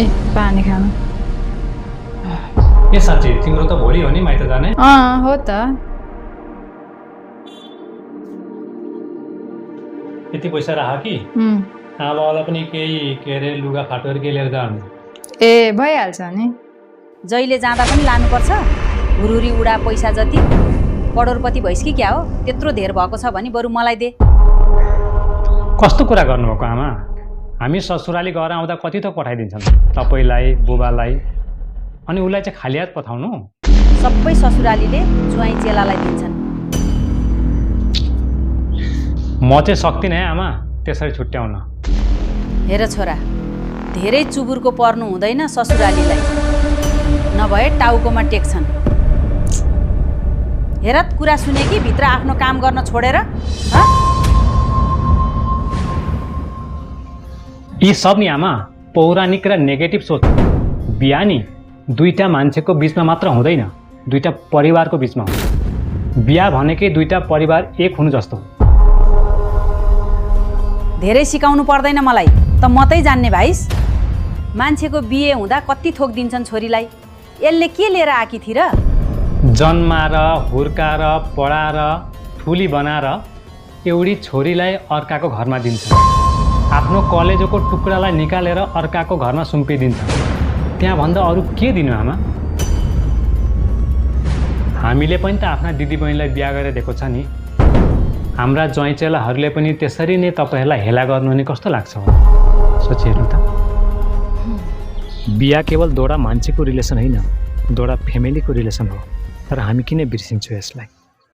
ए पानी खानु। ए साँच्ची तिम्रो त भोलि हो नि माइत जाने? हो त। यति पैसा राख कि आमालाई पनि केही के अरे लुगा फाटोहरू के लिएर जानु। ए भइहाल्छ नि। जहिले जाँदा पनि लानुपर्छ? हुरुरी उडा पैसा जति करोडपति भइस् कि क्या हो? त्यत्रो धेर भएको छ भने बरु मलाई दे। कस्तो कुरा गर्नुभएको आमा? हामी ससुराली गएर आउँदा कति त पठाइदिन्छन् तपाईँलाई बुबालाई, अनि उसलाई चाहिँ खाली हात पठाउनु? सबै ससुरालीले ज्वाइँ चेलालाई दिन्छन्। म चाहिँ सक्दिनँ है आमा त्यसरी छुट्याउन। हेर छोरा, धेरै चुबुरको पर्नु हुँदैन ससुरालीलाई, नभए टाउकोमा टेक्छन्। हेर कुरा सुने कि भित्र आफ्नो काम गर्न छोडेर यी सब नि आमा पौराणिक र नेगेटिभ सोच। बिहा नि दुईटा मान्छेको बिचमा मात्र हुँदैन, दुईटा परिवारको बिचमा हो। बिहा भनेकै दुईटा परिवार एक हुनु जस्तो। धेरै सिकाउनु पर्दैन मलाई, त मतै जान्ने भाइस। मान्छेको बिहे हुँदा कति थोक दिन्छन् छोरीलाई, यसले के लिएर आकी थिए र? जन्माएर हुर्काएर पढाएर ठुली बनाएर एउटी छोरीलाई अर्काको घरमा दिन्छ। आफ्नो कलेजोको टुक्रालाई निकालेर अर्काको घरमा सुम्पिदिन्छ। त्यहाँभन्दा अरू के दिनु आमा? हामीले पनि त आफ्ना दिदीबहिनीलाई बिहा गरेर दिएको छ नि। हाम्रा ज्वाइँ चेलाहरूले पनि त्यसरी नै तपाईँहरूलाई हेला गर्नु नि कस्तो लाग्छ होला सोचिहेर्नु त। बिहा केवल दुईवटा मान्छेको रिलेसन होइन, दुईवटा फ्यामिलीको रिलेसन हो। तर हामी किन बिर्सिन्छौँ यसलाई?